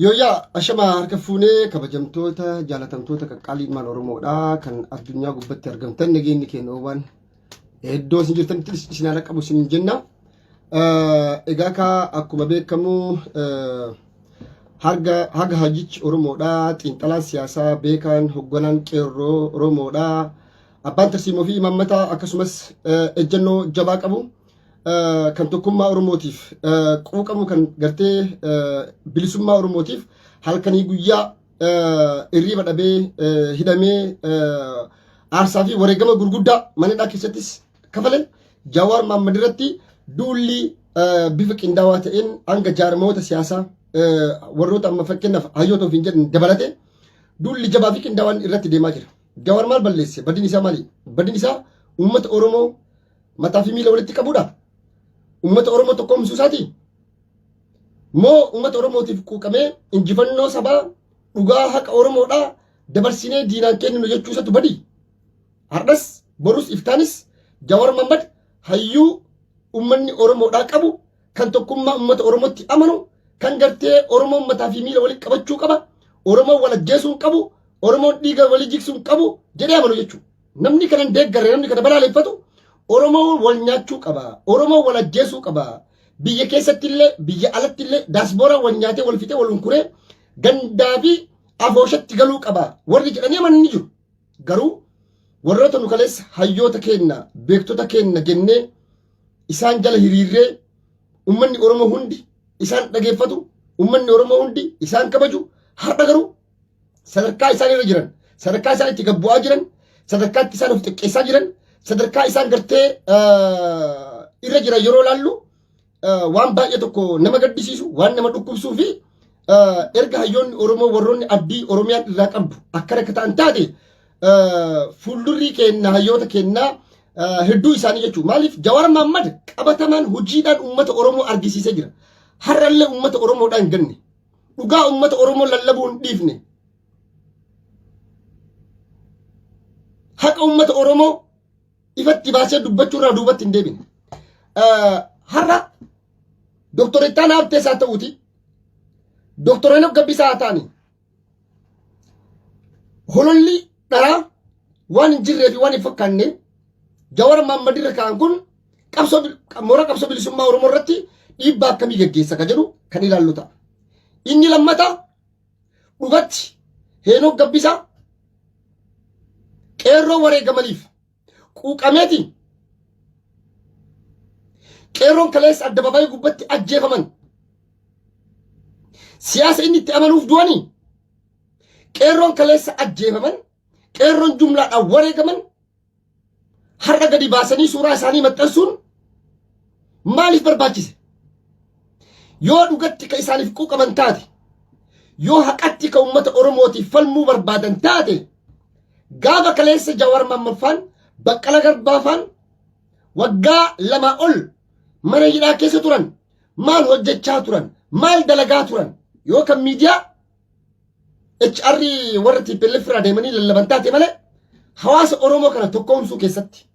Yooyyaa ashamaa harka fuunee kabajamtoota jaalatamtoota qaqqaalii ilmaan Oromoodha kan addunyaa gubbatti argamtan nageenyi keenya oowwan iddoo isin jirtanitti isin haala qabu isin jenna. Egaa kaa akkuma beekamu haga haga hayyichi Oromoodha xiinxalaan siyaasaa beekaan hogganaan qeerroo Oromoodha abbaan tarsiimoo fi imaammataa akkasumas ejjennoo jabaa qabu. Kan tokkummaa Oromootiif quuqamu kan gartee bilisummaa Oromootiif halkanii guyyaa irriiba dhabee hidhamee aarsaa fi wareegama gurguddaa mana hidhaa keessattis kafale Jawaar Mahaammad irratti duulli bifa qindaawaa ta'een hanga jaarmoota siyaasaa warroota amma fakkeenyaaf hayyoota ofiin jedhan dabalate duulli jabaa fi qindaawaan irratti deemaa jira. Jawaar maal balleesse? Badin isaa maali? Badin isaa uummata Oromoo mataa fi miila walitti qabuudha. Uummata Oromoo tokkoomsuu isaati. Moo uummata Oromootiif quuqamee injifannoo sabaa dhugaa haqa Oromoodhaa dabarsinee diinaan kenninu jechuu isatu badi. Har'as borus iftaanis Jawar Mohammad hayyuu uummanni Oromoodhaa qabu kan tokkummaa uummata Oromootti amanu kan gartee Oromoon mataa fi miila walitti qabachuu qaba Oromoon wal ajjeesuu hin qabu Oromoon dhiiga walii jigsuu hin qabu jedhee amanu jechuudha. Namni kana hin deeggarre namni kana balaaleffatu Oromoo wal nyaachuu qaba. Oromoo wal ajjeesuu qaba. Biyya keessatti illee biyya alatti illee daasbooraa wal nyaatee wal fixee wal hunkuree gandaa fi afooshatti galuu qaba. Warri jedhanii amanan ni jiru. Garuu warroota nu kaleessa hayyoota keenna beektota keenna jennee isaan jala hiriirree ummanni Oromoo hundi isaan dhageeffatu ummanni Oromoo hundi isaan kabaju har'a garuu sadarkaa isaan irra jiran sadarkaa isaan itti gad bu'aa jiran sadarkaa itti isaan of xiqqeessaa jiran sadarkaa isaan gartee irra jiran yeroo laallu waan baay'ee tokko nama gaddisiisu waan nama dhukkubsuu fi erga hayyoonni Oromoo warroonni abdii Oromiyaan irraa qabdu akkana akka ta'an taate fuuldurri keenna hayyoota keennaa hedduu isaanii jechuudha. Maaliif Jawaar Mahaammad qabatamaan hojiidhaan uummata Oromoo argisiisee jira. Har'allee uummata Oromoodhaan hin ganne. Dhugaa uummata Oromoo lallabuu hin dhiifne. Haqa uummata Oromoo ifatti baasee dubbachuu irraa duubatti hin deebine. Har'a Dooktor Ittaanaa Habtees haa ta'uuti. Dooktor Henok Gabbisaa haa ta'ani. Hololli dharaa waan hin jirree fi waan hin fakkaanne Jawar Mahaammad irra ka'an kun qabsoo mooraa qabsoo bilisummaa Oromoo irratti dhiibbaa akkamii geggeessa ka jedhu kan ilaallu ta'a. Inni lammataa dhugatti Heenok Gabbisaa qeerroo wareegamaniif quuqameeti qeerroon kaleessa addababaayii gubbatti ajjeefaman siyaasa inni itti amanuuf du'anii qeerroon kaleessa ajjeefaman qeerroon jumlaadhaan wareegaman har'a gadi baasanii suuraa isaanii maxxansuun maaliif barbaachise? Yoo dhugatti ka isaaniif quuqaman taate, yoo haqatti ka uummata Oromootiif falmuu barbaadan taate, gaafa kaleessa Jawaar Maammaffaan, Baqqala Garbaafaan waggaa lamaa ol mana hidhaa keessa turan maal hojjechaa turan, maal dalagaa turan yoo kan miidiyaa HR warra TPLF irraa deemanii lallaban taate malee hawaasa Oromoo kana tokkoomsuu keessatti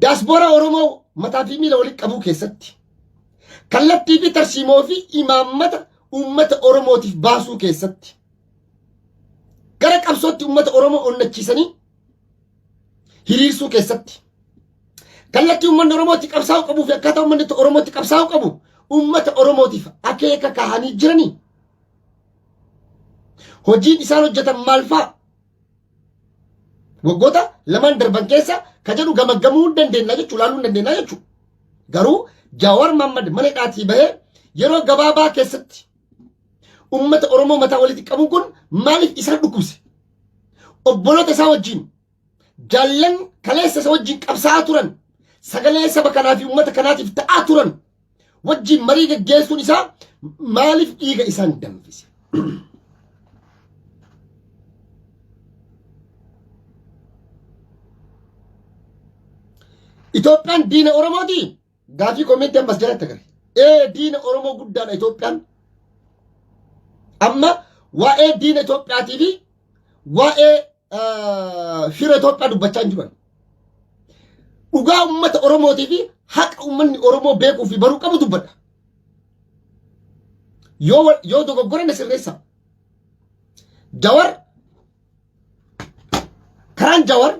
daasbooraa Oromoo mataa fi miila walitti qabuu keessatti kallattii fi tarsiimoo fi imaammata uummata Oromootiif baasuu keessatti gara qabsootti uummata Oromoo onnachiisanii hiriirsuu keessatti kallattii uummanni Oromootti qabsaa'uu qabuu fi akkaataa uummanni Oromootti qabsaa'uu qabu uummata Oromootiif akeeka kaahanii jiranii hojiin isaan hojjetan maal fa'a? Waggoota lamaan darban keessa ka jedhu gamaggamuu hin dandeenya jechuudha, ilaaluu hin dandeenya jechuudha. Garuu Jawaar Mahaammad mana hidhaatii bahee yeroo gabaabaa keessatti uummata Oromoo mataa walitti qabuun kun maaliif isaan dhukkubse? Obboloota isaa wajjin jaallan kaleessa isa wajjin qabsaa'aa turan sagalee saba kanaa fi uummata kanaatiif ta'aa turan wajjin marii gaggeessuun isaa maaliif dhiiga isaan danfise? Itoophiyaan diina Oromooti? Gaafii koomentii ammas jalatti agarre. Ee diina Oromoo guddaadha Itoophiyaan. Amma waa'ee diina Itoophiyaatii fi waa'ee fira Itoophiyaa dubbachaa hin jiran. Dhugaa uummata Oromootii fi haqa uummanni Oromoo beekuu fi baruu qabu dubbadha. Yoo dogoggore na sirreessa. Jawar karaan Jawar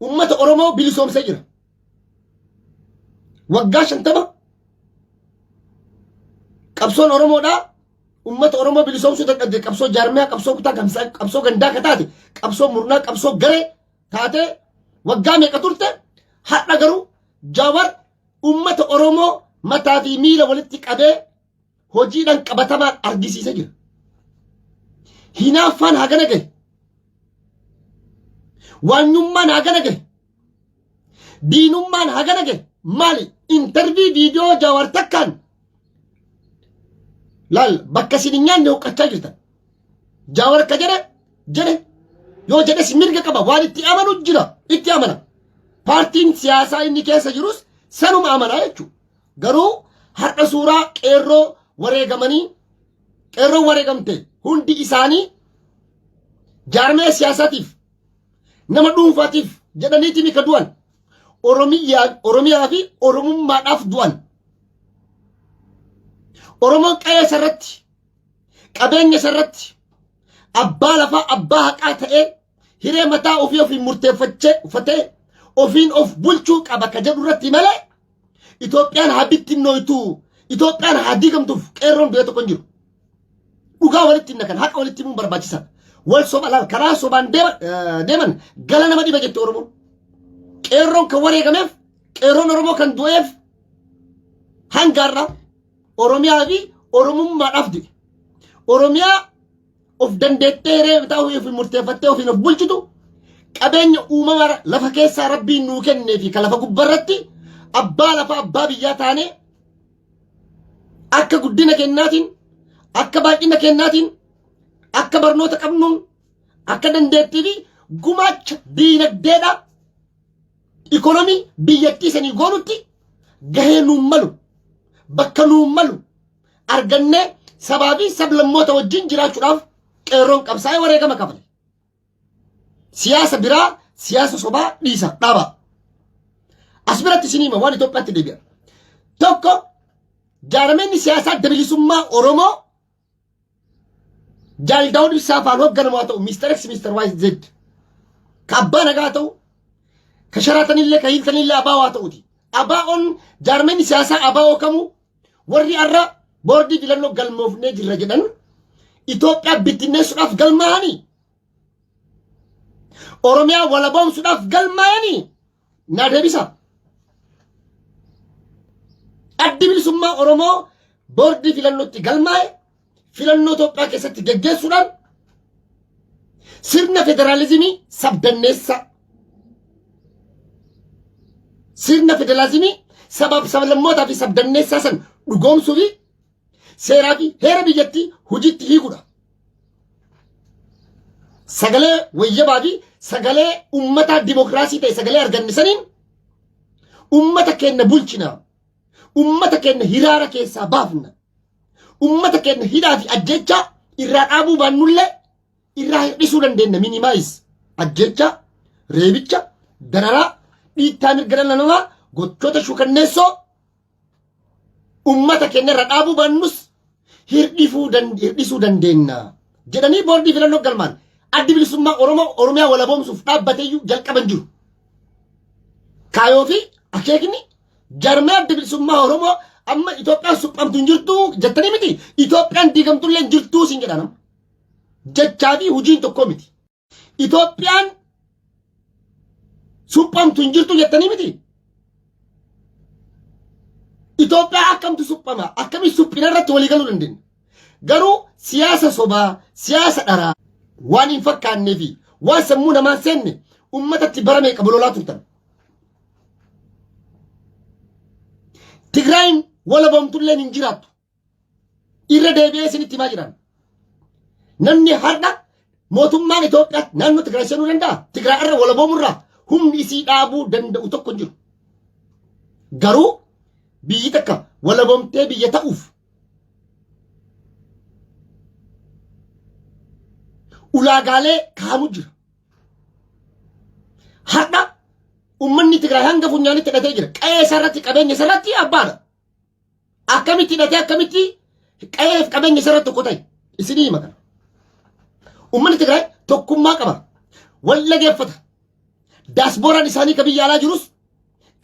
ummata Oromoo bilisoomsee jira. Waggaa 50 qabsoon Oromoodhaa ummata Oromoo bilisoomsuu dadhabde. Qabsoo jaarmiyaa, qabsoo kutaa, qabsoo gandaa ka taate, qabsoo murnaa, qabsoo garee taatee waggaa meeqa turte. Har'a garuu Jawar ummata Oromoo mataa fi miila walitti qabee hojiidhaan qabatamaan argisiisee jira. Hinaaffaan hagana gahe. Waanyummaan hagana gahe. Diinummaan hagana gahe. Maali? Interview viidiyoo Jawar takkaan laal bakka isin hin nyaanne huqqachaa jirtan. Jawar ka jedhe jedhe yoo jedhes mirga qaba, waan itti amanu jira, itti amana. Paartiin siyaasaa inni keessa jirus sanuma amanaa jechuudha. Garuu har'a suuraa qeerroo wareegamanii, qeerroo wareegamte hundi isaanii jaarmee siyaasaatiif, nama dhuunfaatiif jedhaniiti mika du'an. Oromiyaa fi Oromummaadhaaf du'an. Oromoon qe'ee isarratti, qabeenya isarratti abbaa lafaa, abbaa haqaa ta'ee hiree mataa ofii ofiin murteeffachee uffatee ofiin of bulchuu qaba ka jedhu irratti malee Itoophiyaan haa bittinnooytu, Itoophiyaan haa diigamtuuf qeerroon du'e tokko hin jiru. Dhugaa walitti hin nakan, haqa walitti himuun barbaachisaadha. Wal soba laal karaa sobaan deeman gala nama dhiba jette Oromoon. Qeerroon kan wareegameef, qeerroon Oromoo kan du'eef hanga har'a Oromiyaa fi Oromummaadhaaf du'e. Oromiyaa of dandeettee hiree mataa ofii ofiin murteeffattee ofiin of bulchitu, qabeenya uumamaa lafa keessaa Rabbiin nuu kennee fi kan lafa gubbarratti abbaa lafa, abbaa biyyaa taanee akka guddina kennaatiin, akka baay'ina kennaatiin, akka barnoota qabnuun, akka dandeettii fi gumaacha diinagdeedha ikonomii biyyattii sanii goonutti gahee nuun malu, bakka nuun malu argannee sabaa fi sablammoota wajjin jiraachuudhaaf qeerroon qabsaa'ee wareegama kafale. Siyaasa biraa, siyaasa sobaa dhiisa, dhaaba. As biratti isin hima, waan Itoophiyaatti deebi'a. Tokko, jaarameenni siyaasaa Adda Bilisummaa Oromoo Jaal Daawud Ibsaa faan hoogganamu haa ta'u, Mr. X, Mr. Y, Z, ka abbaa nagaa ta'u, ka Sharaatanillee, ka Hiiltanillee ABO haa ta'uti. ABO'n, jaarmeenni siyaasaa ABO kamuu, warri har'a boordii filannoo galmoofnee jirra jedhan Itoophiyaa bittinneessuudhaaf galmaa'anii, Oromiyaa walaboomsuudhaaf galmaa'anii naa deebisa. Addi Bilisummaa Oromoo boordii filannootti galmaa'e filannoo Itoophiyaa keessatti geggeessuudhaan sirna federaalizimii sabdanneessa, sirna federaalizimii sabaaf sablammootaa fi sabdanneessaa san dhugoomsuu fi seeraa fi heera biyyattii hojiitti hiikuudha. Sagalee wayyabaa fi sagalee ummataa dimokiraasii ta'e, sagalee arganne saniin ummata keenya bulchina. Ummata keenya hiraara keessaa baafna. Ummata keenya hidhaa fi ajjechaa irraa dhaabuu baannullee irraa hir'isuu dandeenya, minimize. Ajjecha, reebicha, dararaa, dhiittaa mirga dhala namaa, gochoota shukanneessoo ummata keenya irra dhaabuu baannus hir'isuu dandeenya jedhanii boordii filannoo galmaan. Addi Bilisummaa Oromoo Oromiyaa walaboomsuuf dhaabbateeyyuu jalqaban jiru. Kaayoo fi akeekni jarmee Adda Bilisummaa Oromoo amma Itoophiyaan suphamtu hin jirtu jettanii miti. Itoophiyaan diigamtullee hin jirtuu siin jedha nama. Jechaa fi hojiin tokko miti. Itoophiyaan suphamtu hin jirtu jettanii miti. Itoophiyaa akkamtu suphama, akkamii suphina irratti walii galuu dandeenya. Garuu siyaasa sobaa, siyaasa dharaa waan hin fakkaannee fi waan sammuu namaa seenne uummatatti bara meeqa bololaa turtan. Tigraayin walaboomtulleen hin jiraattu. Irra deebi'ee isinitti himaa jiran. Namni har'a mootummaan Itoophiyaa naannoo Tigraay seenuu danda'a. Tigraay irra walaboomurraa humni isii dhaabuu danda'u tokko hin jiru. Garuu biyyi takka walaboomtee biyya ta'uuf ulaagaalee kaa'amu jira. Har'a uummanni Tigraay hanga funyaanitti hidhatee jira. Qe'ee isaarratti, qabeenya isaarratti abbaadha. Akkamitti hidhatee, akkamitti Qe'eef qabeenya isa irratti tokko ta'e. Isinii hima kana. Uummanni Tigraay tokkummaa qaba. Wal dhageeffata. Daasbooraan isaanii ka biyya alaa jirus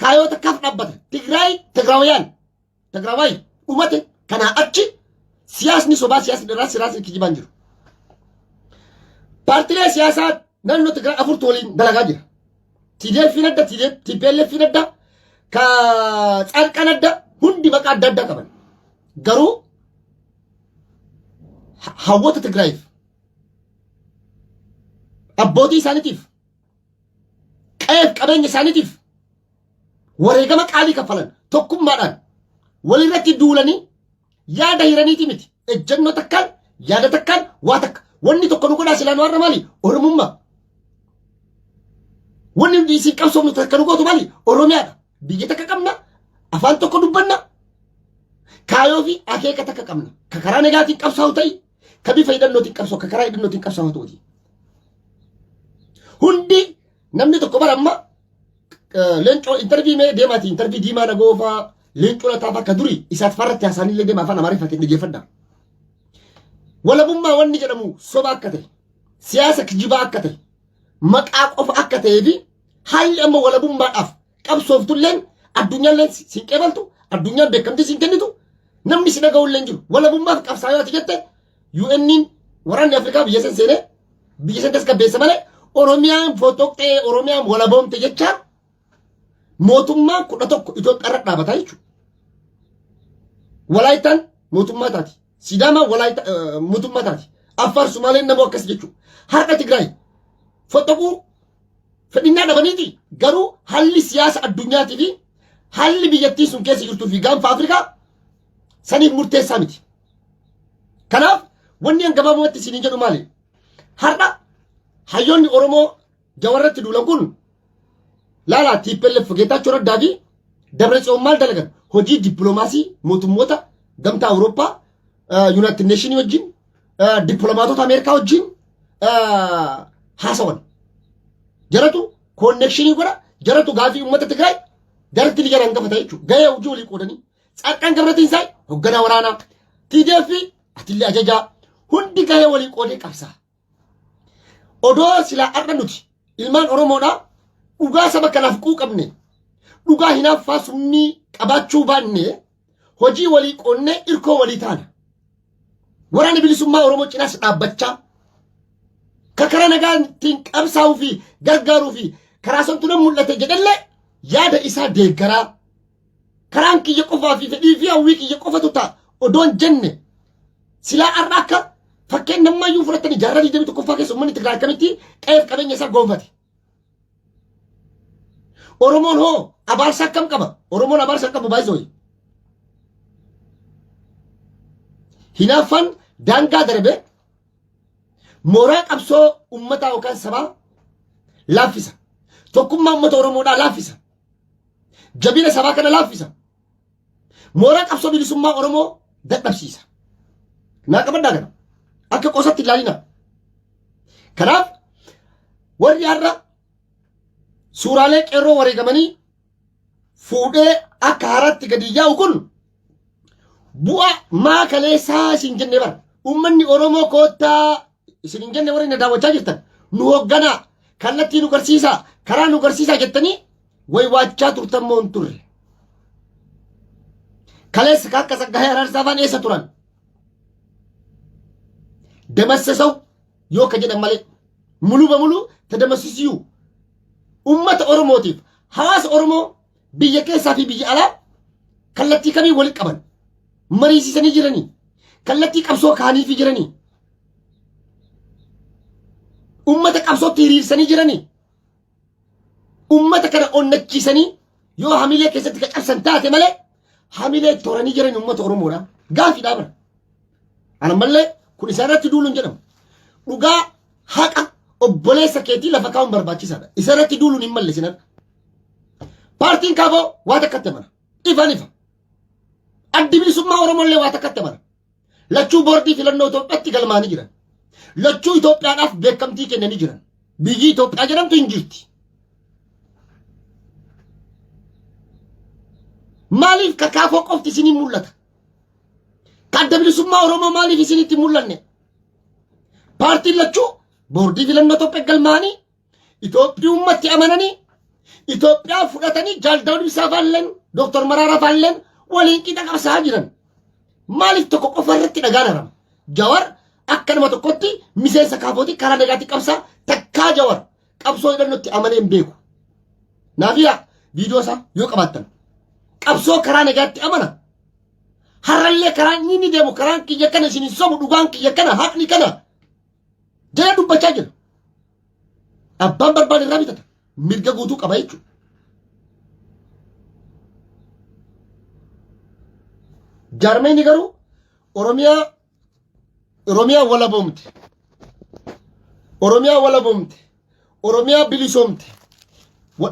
kaayoo takkaaf dhaabbata. Tigraay Tigraawayaan Tigrawaay dhumate kanaa achi siyaasni sobaa siyaasni dheeraa siyaasni kijibaan jiru. Paartilee siyaasaa naannoo Tigraay afurtu waliin dalagaa jira. TDF adda, TPLF adda, ka Tsaadqaan adda hundi maqaa adda addaa qaban. Garuu hawwoota Tigraayiif abbootii isaaniitiif qe'eef qabeenya isaaniitiif wareegama qaalii kaffalan tokkummaadhaan walirratti duulanii yaada hiraniiti miti. Ejjennoo takkaan yaada takkaan waa takka wanni tokko nu godhaa silaa nu har'a maali? Oromummaa. Wanni nuti isin qabsoofnu takka nu gootu maali? Oromiyaadha. Biyya takka qabna, afaan tokko dubbanna, kaayoo fi akeeka takka qabna. Ka karaa nagaatiin qabsaa'u ta'i, ka bifa hidhannootiin qabsaa'u, ka karaa hidhannootiin qabsaa'u ta'uti. Hundi namni tokko bara amma leencoo intarvii mee deemaati intarvii diimaa nagoofaa leencoo lataa akka durii isaat farratti haasaanillee deema afaan amaariffaatiin dhaggeeffadha. Walabummaa wanni jedhamu soba akka ta'e, siyaasa kijibaa akka ta'e, maqaa qofa akka ta'ee fi haalli amma walabummaadhaaf qabsooftulleen addunyaalleen sin qeebaltu, addunyaan beekamtii sin kennitu, namni si dhaga'ullee hin jiru. Walabummaaf qabsaa'aa ati jette UN'n waraanni Afrikaa biyya san seenee biyya san tasgabbeessa malee Oromiyaan fotoqxee Oromiyaan walaboomte jecha mootummaa 11 Itoophiyaa irra dhaabataa jechuudha. Walaayittaan mootummaa taati. Sidaamaa Walaayittaa mootummaa taati. Affaar Sumaaleen namoo akkas jechuudha. Har'a Tigraay fotoquu fedhinnaa dhabaniiti garuu haalli siyaasa addunyaatii fi haalli biyyattii sun keessa jirtuu fi gaanfa Afrikaa saniif murteessaa miti. Kanaaf wanni an gabaabumatti isiniin jedhu maali? Har'a hayyoonni Oromoo Jawarratti duulan kun laalaa TPLF Geetaachoo Raddaa fi Dabratsiyoon maal dalagan? Hojii dippiloomaasii mootummoota gamtaa Awurooppaa, Yuunaayitid Neeshinii wajjin, dippiloomaatota Ameerikaa wajjin haasawan. Jaratu koonnekshinii godha, jaratu gaafii uummata Tigraay jaratti ni jaran gafata jechuudha. Gahee hojii walii qoodanii. Tsaadqaan Gabratinsaay hoogganaa waraanaa, TDF atillee ajajaa hundi gahee walii qoodee qabsaa. Odoo silaa har'a nuti ilmaan Oromoodhaa dhugaa saba kanaaf quuqamne dhugaa hinaaffaa summii qabaachuu baanne hojii walii qoonnee irkoo walii taana. Waraana bilisummaa Oromoo cinaas dhaabbachaa ka karaa nagaatiin qabsaa'uu fi gargaaruu fi karaa santu nan mul'ate jedhellee yaada isaa deeggaraa karaan kiyya qofaa fi fedhii fi hawwii kiyya qofatu ta'a odoon jenne silaa har'a akka fakkeen nammayyuu fudhatanii jaarraa 21ffaa keessa uummanni Tigraay akkamitti qe'eef qabeenya isaa goonfate. Oromoon hoo abaarsa akkam qaba? Oromoon abaarsa hin qabu baay'isoo. Hinaaffaan daangaa darbe mooraa qabsoo uummataa yookaan sabaa laaffisa. Tokkummaa uummata Oromoodhaa laaffisa. Jabina sabaa kana laaffisa. Mooraa qabsoo bilisummaa Oromoo dadhabsiisa. Naa qabadhaa kana. Akka qosatti ilaalina. Kanaaf warri har'a suuraalee qeerroo wareegamanii fuudhee akka haaraatti gadi yaa'u kun bu'aa maa kaleessaa isin jenne bara. Uummanni Oromoo koottaa isin hin jenne warri na daawwachaa jirtan nu hoogganaa kallattii nu garsiisaa karaa nu garsiisaa jettanii waywaachaa turtan moo hin turre. Kaleessa ka akka Tsaggaayee Araarsaa faan eessa turan? Damassasau yoo ka jedhan malee muluu bamuluu tadamassisiyuu ummata Oromootiif hawaasa Oromoo biyya keessaa fi biyya alaa kallattii kamiin walitti qaban mariisisanii jiranii kallattii qabsoo kaaniifi jiranii ummata qabsootti hiriirsanii jiranii ummata kana onnachiisanii yoo hamilee keessatti ka cabsan taate malee hamilee toranii jiran ummata Oromoodha. Gaafiidhaa bara. Ana mallee kun isaan irratti duuluun jedhamu. Dhugaa haqa obboleessa keetii lafa kaa'uun barbaachisaadha. Isa irratti duuluun hin malle sinan. Paartiin kaaboo waa takkatti amana. Ifaan ifa. Addi bilisummaa Oromoo illee waa takkatti amana. Lachuu boordii filannoo Itoophiyaatti galmaanii jiran. Lachuu Itoophiyaadhaaf beekamtii kennanii jiran. Biyyi Itoophiyaa jedhamtu hin jirti. Maaliif kakaafoo qofti isiniin mul'ata? Ka Adda Bilisummaa Oromoo maaliif isinitti hin mul'anne? Paartiin lachuu boordii filannoo Itoophiyaa galmaa'anii, Itoophiyummatti amananii, Itoophiyaa fudhatanii, Jaal Daawud Ibsaa faalleen Dooktar Maraaraa faalleen waliin qixa qabsaa'aa jiran. Maaliif tokko qofa irratti dhagaan harama? Jawar akka nama tokkotti miseensa kaafooti, karaa nagaatti qabsaa. Takkaa Jawar qabsoo hidhannootti amanee hin beeku. Naafiyaa viidiyoo isaa yoo qabaattan, qabsoo karaa nagaatti amana. Har'allee karaan inni deemu, karaan kiyya kana, isin hin sobu, dhugaan kiyya kana, haqni kana jedhee dubbachaa jira. Abbaan barbaade irraa bitata. Mirga guutuu qaba jechuudha. Jaarmeenyi garuu Oromiyaa walaboomte. Oromiyaa walaboomte. Oromiyaa bilisoomte.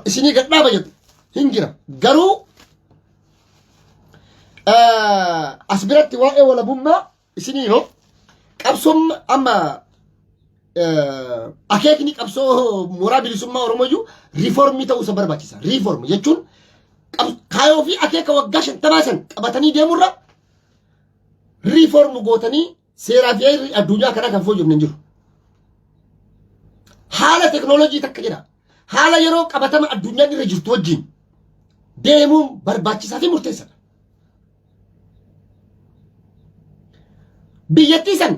Isinii gadhaaba jedhu hin jira. Garuu as biratti waa'ee walabummaa isinii hoo qabsoon amma akeekni qabsoo mooraa bilisummaa Oromoo iyyuu riifoormii ta'uu isa barbaachisa. Reform jechuun kaayoo fi akeeka waggaa 50 san qabatanii deemurra reform gootanii seeraa fi heerri addunyaa kanaa kan fooyyofne hin jiru. Haala teknoolojii takka jedha. Haala yeroo qabatama addunyaan irra jirtu wajjin deemuun barbaachisaa fi murteessaadha. Biyyattii san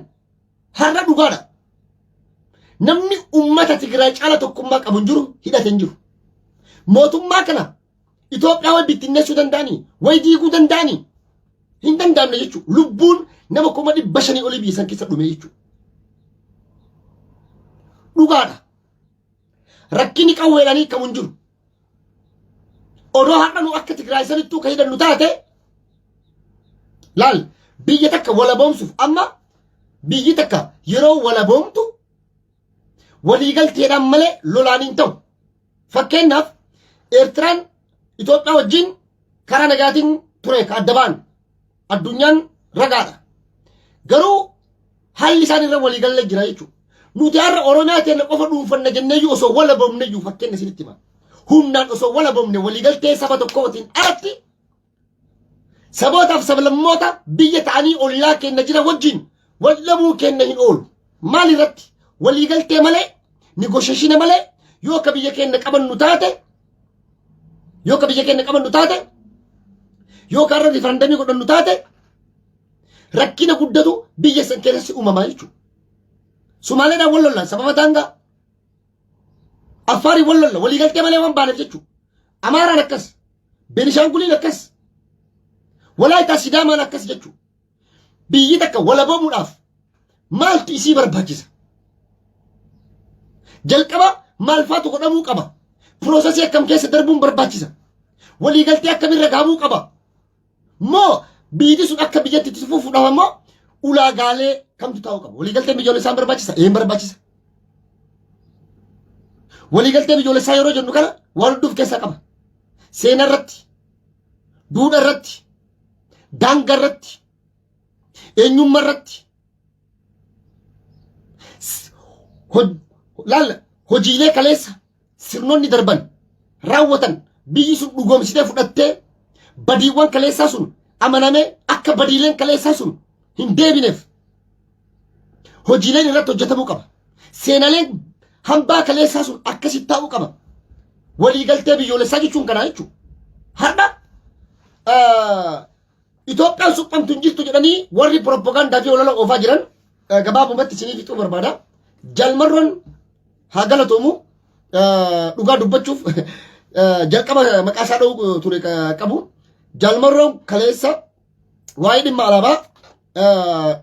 har'a dhugaadha. Namni uummata Tigraay caala tokkummaa qabu hin jiru, hidhate hin jiru. Mootummaa kana Itoophiyaa way bittinneessuu danda'anii, way diiguu danda'anii hin danda'amne jechuudha. Lubbuun nama 500,000 olii biyya san keessa dhume jechuudha. Dhugaadha. Rakkinni qawweedhaan hiikamu hin jiru. Odoo har'a nu akka Tigraay sanittuu kan hidhannu taate, laal, biyya takka walaboomsuuf, amma biyyi takka yeroo walaboomtu waliigalteedhaan malee lolaan hin ta'u. Fakkeenyaaf, Eertiraan Itoophiyaa wajjin karaa nagaatiin ture ka adda ba'an, addunyaan ragaadha. Garuu haalli isaan irra waliigalee jira jechuudha. Nuti har'a Oromiyaa teenya qofa dhuunfanna jenneeyyuu osoo walaboomneyyuu, fakkeenya isinitti hima. Humnaan osoo walaboomne, waliigaltee saba tokkootiin alatti sabootaaf sablammoota biyya ta'anii ollaa keenya jira wajjin wal dhabuu keenya hin oolu. Maal irratti? Waliigaltee malee, negotiation malee yoo akka biyya keenya qabannu taate, yoo akka biyya keenya qabannu taate, yoo akka har'a referendum godhannu taate, rakkina guddatu biyya san keessatti uumamaa jechuudha. Somaaleedhaan wal lollaan sababa daangaa. Affaariin wal lolla waliigaltee malee waan baaneef jechuudha. Amaaraan akkas. Benishaanguliin akkas. Walaayitaa Sidaamaan akkas jechuudha. Biyyi takka walaboomuudhaaf maaltu isii barbaachisa? Jalqaba maal faatu godhamuu qaba? Process akkam keessa darbuun barbaachisa? Waliigaltee akkamirra gahamuu qaba? Moo biyyi sun akka biyyatti itti fufuudhaaf ammoo ulaagaalee kamtu taa'uu qaba? Waliigalteen biyyoolessaa barbaachisa? Een barbaachisa. Waliigaltee biyyoolessaa yeroo jennu kana waan hedduu of keessaa qaba. Seenaa irratti, duudha irratti, daangaa irratti, eenyummaa irratti, laalla, hojiilee kaleessa sirnoonni darban raawwatan biyyi sun dhugoomsitee fudhattee, badiiwwan kaleessaa sun amanamee akka badiileen kaleessaa sun hin deebineef hojiileen irratti hojjetamuu qaba. Seenaaleen hambaa kaleessaa sun akkasitti taa'uu qaba. Waliigaltee biyyoolessaa jechuun kanaa jechuudha. Har'a Itoophiyaan suphamtu hin jirtu jedhanii warri propagaandaa fi olola oofaa jiran, gabaabumatti isinii fixuu barbaada. Jalmarroon haa galatoomu, dhugaa dubbachuuf jalqaba maqaa isaa dha'uu ture qabu. Jalmarroon kaleessa waa'ee dhimma alaabaa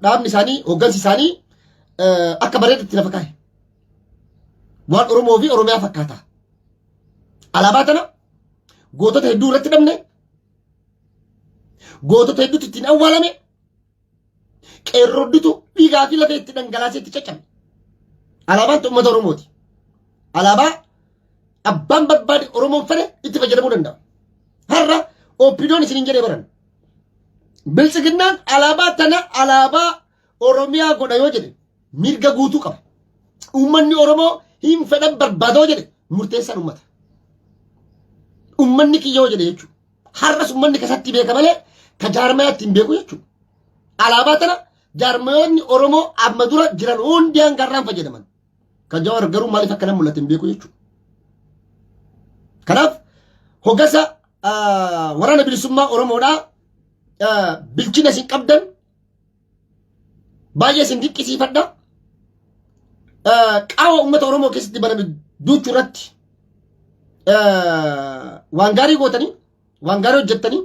dhaabni isaanii, hooggansi isaanii akka bareedutti lafa kaa'e. Waan Oromoo fi Oromiyaa fakkaata. Alaabaa tana gootota hedduu irratti dhabne, gootota hedduutu ittiin awwaalame, qeerrodditu dhiigaa fi lafee itti dhangalaasee itti caccabe. Alaabaan uummata Oromooti. Alaabaa abbaan barbaade, Oromoon fedhe itti fayyadamuu danda'a. Har'a OPDOn isiniin jedhee baran. Biltsiginnaan alaabaa tana alaabaa Oromiyaa godha yoo jedhe mirga guutuu qaba. Uummanni Oromoo hin fedhan barbaadoo jedhe, murteessaan uummata. Uummanni kiyya yoo jedhe jechuudha. Har'as uummanni kasatti beeka malee ka jaarmayaatti hin beeku jechuudha. Alaabaa tana jaarmayoonni Oromoo amma dura jiran hundi hanga har'aan fayyadaman. Kan Jawaar garuu maaliif akkana mul'ate hin beeku jechuudha. Kanaaf hoggansa waraana bilisummaa Oromoodhaa bilchina isin qabdan baay'ee isin dinqisiifadha. Qaawwa uummata Oromoo keessatti baname duuchuu irratti waan gaarii gootanii waan gaarii hojjettanii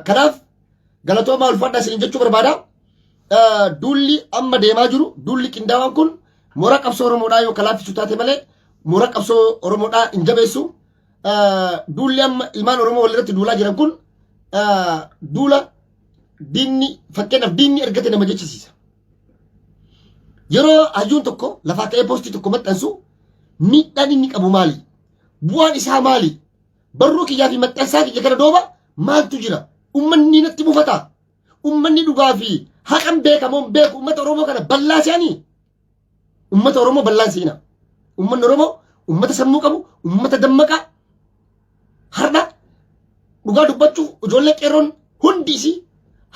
kanaaf galatoomaa ulfaadhaa isin jechuu barbaada. Duulli amma deemaa jiru duulli qindaawaan kun mooraa qabsoo Oromoodhaa yoo kalaaffisu taate malee mooraa qabsoo Oromoodhaa hin jabeessu. Duulli amma ilmaan Oromoo walirratti duulaa jiran kun duula diinni fakkeenyaaf diinni ergate nama jechisiisa. Yeroo hayyuun tokko lafaa ka'ee poostii tokko maxxansu miidhaan inni qabu maali? Bu'aan isaa maali? Barruu kiyyaa fi maxxansaa kiyya kana dooba maaltu jira? Ummanni natti mufata. Ummanni dhugaa fi haqan beekamoon beeku ummata Oromoo kana bal'aa se'anii? Ummata Oromoo bal'aan se'ina. Ummanni Oromoo ummata sammuu qabu, ummata dammaqaa. Har'a dhugaa dubbachuuf ijoollee qeerroon hundi isii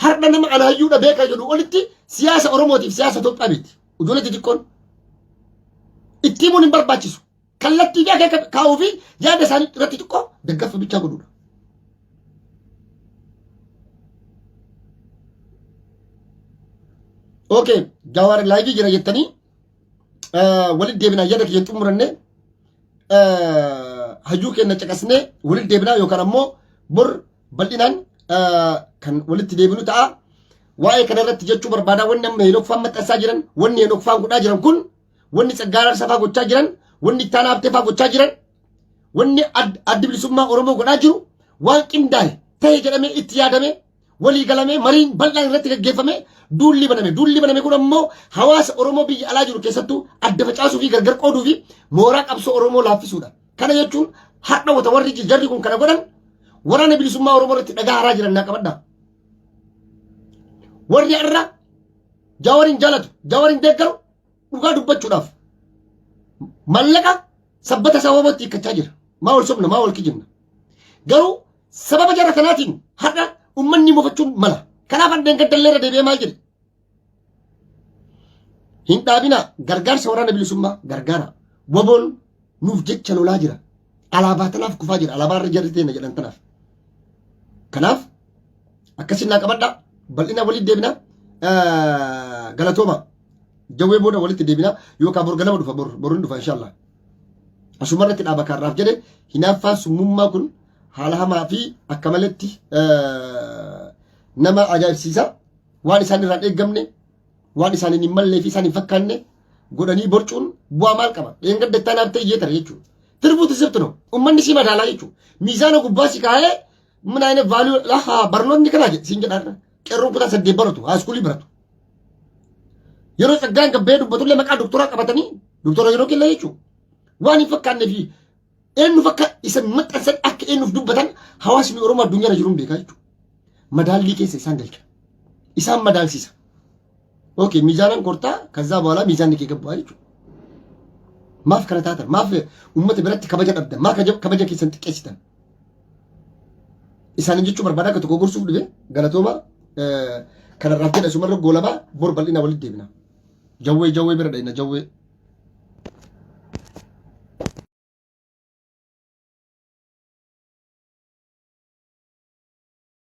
har'a nama ana hayyuudha beeka jedhu olitti siyaasa Oromootiif siyaasa Itoophiyaa beekti. Ijoollee xixiqqoon itti himuun hin barbaachisu. Kallattii fi akeeka kaa'uu fi yaada isaanii irratti xiqqoo daggaffa bichaa godhuudha. Okay, Jawaar live jira jettanii walitti deebinaa yaada kiyya xumuranne hayyuu keenya caqasnee walitti deebinaa yookaan ammoo bor bal'inaan kan walitti deebinu ta'a. Waa'ee kana irratti jechuu barbaadaa wanni amma Heenok faan maxxansaa jiran, wanni Heenok faan godhaa jiran kun, wanni Tsaggaa Araarsaa faa gochaa jiran, wanni Ittaanaa Habtee faa gochaa jiran, wanni addi bilisummaa Oromoo godhaa jiru waan qindaa'e ta'e jedhamee itti yaadamee walii galamee mariin bal'aan irratti gaggeeffame duulli baname. Duulli baname kun ammoo hawaasa Oromoo biyya alaa jiru keessattuu adda facaasuu fi gargar qooduu fi mooraa qabsoo Oromoo laaffisuudha. Kana jechuun har'a wata warri jarri kun kana godhan waraana bilisummaa Oromoo irratti dhagaa haraa jiran naa qabadhaa. Warri har'a Jawariin jaalatu, Jawariin deeggaru dhugaa dubbachuudhaaf mallaqa sabbata isaa wabootti hiikkachaa jira. Maa wal sobna, maa wal kijibna. Garuu sababa jara kanaatiin har'a uummanni mufachuun mala. Kanaaf handeen gaddallee irra deebi'ee maal jedhe? Hin dhaabinaa gargaarsa waraana bilisummaa gargaara. Waboon nuuf jecha lolaa jira. Alaabaa tanaaf kufaa jira. Alaabaa irra jarri teenya jedhan tanaaf. Kanaaf akkasiin naa qabadhaa. Bal'ina walitti deebina. Galatooma. Jawwee booda walitti deebina yookaan bor ganama dhufa bor boruun dhufa inshallah. Asuma irratti dhaaba kaarraaf jedhe hinaaffaan summummaa kun haala hamaa fi akka maletti nama ajaa'ibsiisa. Waan isaan irraa hin eeggamne, waan isaaniin hin mallee fi isaan hin fakkaanne godhanii borcuun bu'aa maal qaba? Dheengadda itti anaaf ta'e iyyee jechuudha. Tirfuuti sirtu no. Uummanni si madaalaa jechuudha. Miizaana gubbaa si kaa'ee ምን አይነት ቫልዩ laha barnoonni kanaa jedhe siin jedha irra. Qeerroon kutaa saddeet baratu haaskuulii baratu. Yeroo tsaggaan gabbee dubbatullee maqaa doktoraa qabatanii doktora yeroo killa jechuudha. Waan hin fakkaannee fi eenyuuf akka isa maxxansan akka eenyuuf dubbatan hawaasni Oromoo addunyaarra jiruun beekaa jechuudha. Madaallii keessa isaan galcha. Isaan madaalsisa. Okay, miizaanan kortaa kazzaa በኋላ miizaanni kee gabbu'aa jechuudha. Maaf kana taatan? Maaf uummata biratti kabaja dhabdan? Maaf kabaja keessan xiqqeessitan? Isaanin jechuu barbaada akka tokko gorsuuf dhufe galatooma kanarraaf jedha sumarra goolabaa bor bal'ina walitti deebina. Jawwee jawwee bira dhayna jawwee.